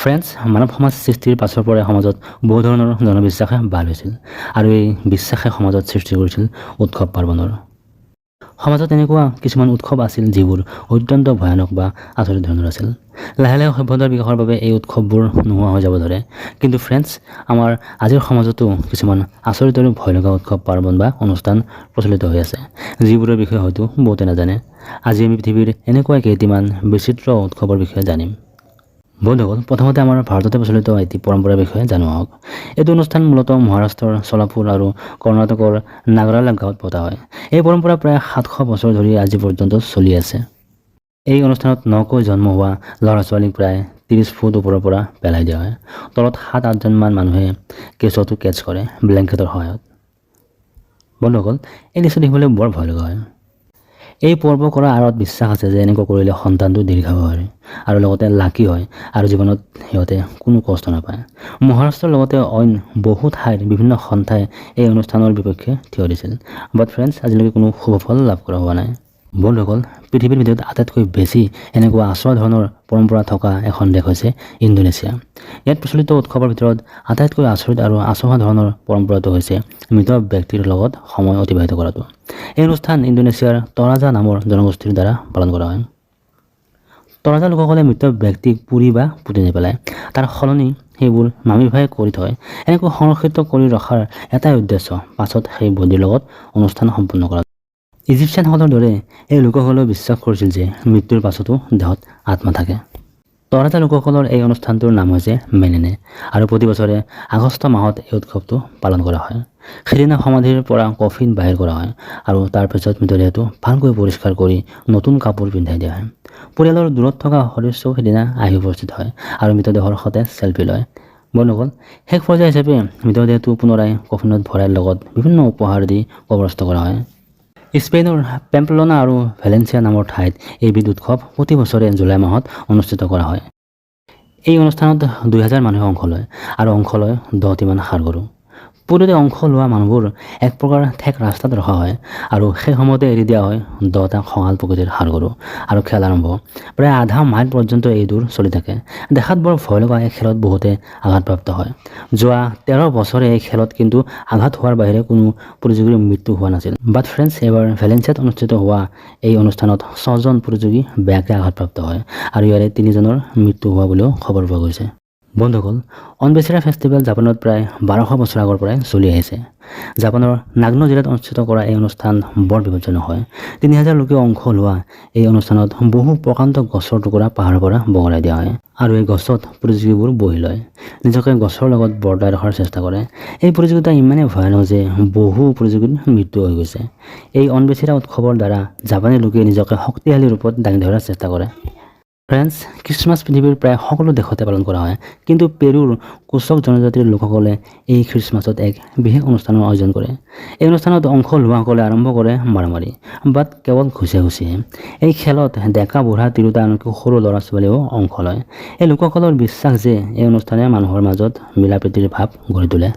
Friends, মানৱ সমাজ সৃষ্টিৰ পাছৰ পৰাই সমাজত বহু ধৰণৰ জনবিশ্বাসে বাহ লৈছিল আৰু এই বিশ্বাসে সমাজত সৃষ্টি কৰিছিল উৎসৱ পাৰ্বণৰ। সমাজত এনেকুৱা কিছুমান উৎসৱ আছিল, যিবোৰ অত্যন্ত ভয়ানক বা আচৰিত ধৰণৰ আছিল। লাহে লাহে সভ্যতাৰ বিকাশৰ বাবে এই উৎসৱবোৰ নোহোৱা হৈ যাব ধৰে। কিন্তু ফ্ৰেণ্ডছ, আমাৰ আজিৰ সমাজতো কিছুমান আচৰিত আৰু ভয় লগা উৎসৱ পাৰ্বণ বা অনুষ্ঠান প্ৰচলিত হৈ আছে, যিবোৰৰ বিষয়ে হয়তো বহুতে নাজানে। আজি আমি পৃথিৱীৰ এনেকুৱা কেইটিমান বিচিত্ৰ উৎসৱৰ বিষয়ে জানিম। বন্ধুসকল, প্ৰথমতে আমাৰ ভাৰততে প্ৰচলিত এটি পৰম্পৰাৰ বিষয়ে জানো আহক। এইটো অনুষ্ঠান মূলতঃ মহাৰাষ্ট্ৰৰ চলাপুৰ আৰু কৰ্ণাটকৰ নাগৰালা গাঁৱত পতা হয়। এই পৰম্পৰা প্ৰায় 700 বছৰ ধৰি আজি পৰ্যন্ত চলি আছে। এই অনুষ্ঠানত নকৈ জন্ম হোৱা ল'ৰা ছোৱালীক প্ৰায় 30 ফুট ওপৰৰ পৰা পেলাই দিয়া হয়। তলত সাত আঠজনমান মানুহে কেঁচুৱাটো কেটচ কৰে ব্লেংকেটৰ সহায়ত। বন্ধুসকল, এই দৃশ্য দেখিবলৈ বৰ ভয় লগা হয়। এই পৰ্ব কৰাৰ আঁৰত বিশ্বাস আছে যে এনেকুৱা কৰিলে সন্তানটো দীৰ্ঘায়ু হয় আৰু লগতে লাকি হয় আৰু জীৱনত সিহঁতে কোনো কষ্ট নাপায়। মহাৰাষ্ট্ৰৰ লগতে অইন বহু ঠাইত বিভিন্ন সন্থাই এই অনুষ্ঠানৰ বিপক্ষে থিয় দিছিল। বাট ফ্ৰেণ্ডছ, আজিলৈকে কোনো শুভ ফল লাভ কৰা হোৱা নাই। বন্ধুসকল, পৃথিৱীৰ ভিতৰত আটাইতকৈ বেছি এনেকুৱা আচৰিত ধৰণৰ পৰম্পৰা থকা এখন দেশ হৈছে ইণ্ডোনেছিয়া। ইয়াত প্ৰচলিত উৎসৱৰ ভিতৰত আটাইতকৈ আচৰিত আৰু আচহুৱা ধৰণৰ পৰম্পৰাটো হৈছে মৃত ব্যক্তিৰ লগত সময় অতিবাহিত কৰাটো। এই অনুষ্ঠান ইণ্ডোনেছিয়াৰ তৰাজা নামৰ জনগোষ্ঠীৰ দ্বাৰা পালন কৰা হয়। তৰাজা লোকসকলে মৃত ব্যক্তিক পুৰি বা পুতি নেপেলায়। তাৰ সলনি সেইবোৰ মামিফাই কৰি থয়। এনেকৈ সংৰক্ষিত কৰি ৰখাৰ এটাই উদ্দেশ্য, পাছত সেই বডিৰ লগত অনুষ্ঠান সম্পন্ন কৰা। ইজিপচিয়ানসকলৰ দৰে এই লোকসকলেও বিশ্বাস কৰিছিল যে মৃত্যুৰ পাছতো দেহত আত্মা থাকে। তৰাজা লোকসকলৰ এই অনুষ্ঠানটোৰ নাম হৈছে মেনেনে আৰু প্ৰতি বছৰে আগষ্ট মাহত এই উৎসৱটো পালন কৰা হয়। সেইদিনা সমাধিৰ পৰা কফিন বাহিৰ কৰা হয় আৰু তাৰ পিছত মৃতদেহটো ভালকৈ পৰিষ্কাৰ কৰি নতুন কাপোৰ পিন্ধাই দিয়া হয়। পৰিয়ালৰ দূৰত থকা সদস্যও সেইদিনা আহি উপস্থিত হয় আৰু মৃতদেহৰ সৈতে চেলফি লয়। বন্ধুসকল, শেষ পৰ্যায় হিচাপে মৃতদেহটো পুনৰাই কফিনত ভৰাই লগত বিভিন্ন উপহাৰ দি কবৰস্থ কৰা হয়। স্পেইনৰ পেম্পলনা আৰু ভেলেঞ্চিয়া নামৰ ঠাইত এইবিধ উৎসৱ প্ৰতি বছৰে জুলাই মাহত অনুষ্ঠিত কৰা হয়। এই অনুষ্ঠানত 2000 মানুহে অংশ লয় আৰু অংশ লয় 10টিমান ষাঁড় গৰু। পূৰ্বতে অংশ লোৱা মানুহবোৰ এক প্ৰকাৰ ঠেক ৰাস্তাত ৰখা হয় আৰু সেই সময়তে এৰি দিয়া হয় 10টা খঙাল প্ৰকৃতিৰ ষাঁড় গৰু আৰু খেল আৰম্ভ। প্ৰায় আধা মাইল পৰ্যন্ত এই দৌৰ চলি থাকে। দেখাত বৰ ভয় লগা এই খেলত বহুতে আঘাতপ্ৰাপ্ত হয়। যোৱা 13 বছৰে এই খেলত কিন্তু আঘাত হোৱাৰ বাহিৰে কোনো প্ৰতিযোগীৰ মৃত্যু হোৱা নাছিল। বাট ফ্ৰেণ্ডছ, এইবাৰ ভেলেঞ্চিয়াত অনুষ্ঠিত হোৱা এই অনুষ্ঠানত ছজন প্ৰতিযোগী বেয়াকৈ আঘাতপ্ৰাপ্ত হয় আৰু ইয়াৰে তিনিজনৰ মৃত্যু হোৱা বুলিও খবৰ পোৱা গৈছে। বন্ধুসকল, অনবেচিৰা ফেষ্টিভেল জাপানত প্ৰায় 1200 বছৰ আগৰ পৰাই চলি আহিছে। জাপানৰ নাগনো জিলাত অনুষ্ঠিত কৰা এই অনুষ্ঠান বৰ বিপজ্জনক হয়। 3000 লোকে অংশ লোৱা এই অনুষ্ঠানত বহু প্ৰকাণ্ড গছৰ টুকুৰা পাহাৰৰ পৰা বগৰাই দিয়া হয় আৰু এই গছত প্ৰতিযোগীবোৰ বহি লয়, নিজকে গছৰ লগত বৰ্তাই ৰখাৰ চেষ্টা কৰে। এই প্ৰতিযোগিতা ইমানেই ভয়ানক যে বহু প্ৰতিযোগীৰ মৃত্যু হৈ গৈছে। এই অনবেচিৰা উৎসৱৰ দ্বাৰা জাপানী লোকে নিজকে শক্তিশালী ৰূপত দাঙি ধৰাৰ চেষ্টা কৰে। ফ্ৰেণ্ডছ, খ্ৰীষ্টমাছ পৃথিৱীৰ প্ৰায় সকলো দেশতে পালন কৰা হয়। কিন্তু পেৰুৰ কোচক জনজাতিৰ লোকসকলে এই খ্ৰীষ্টমাছত এক বিশেষ অনুষ্ঠানৰ আয়োজন কৰে। এই অনুষ্ঠানত অংশ লোৱাসকলে আৰম্ভ কৰে মাৰামাৰি, বাট কেৱল ঘুচিয়া ঘুচিহে। এই খেলত ডেকা, বুঢ়া, তিৰোতা, আনকি সৰু ল'ৰা ছোৱালীয়েও অংশ লয়। এই লোকসকলৰ বিশ্বাস যে এই অনুষ্ঠানে মানুহৰ মাজত মিলা প্ৰীতিৰ ভাৱ গঢ়ি তোলে।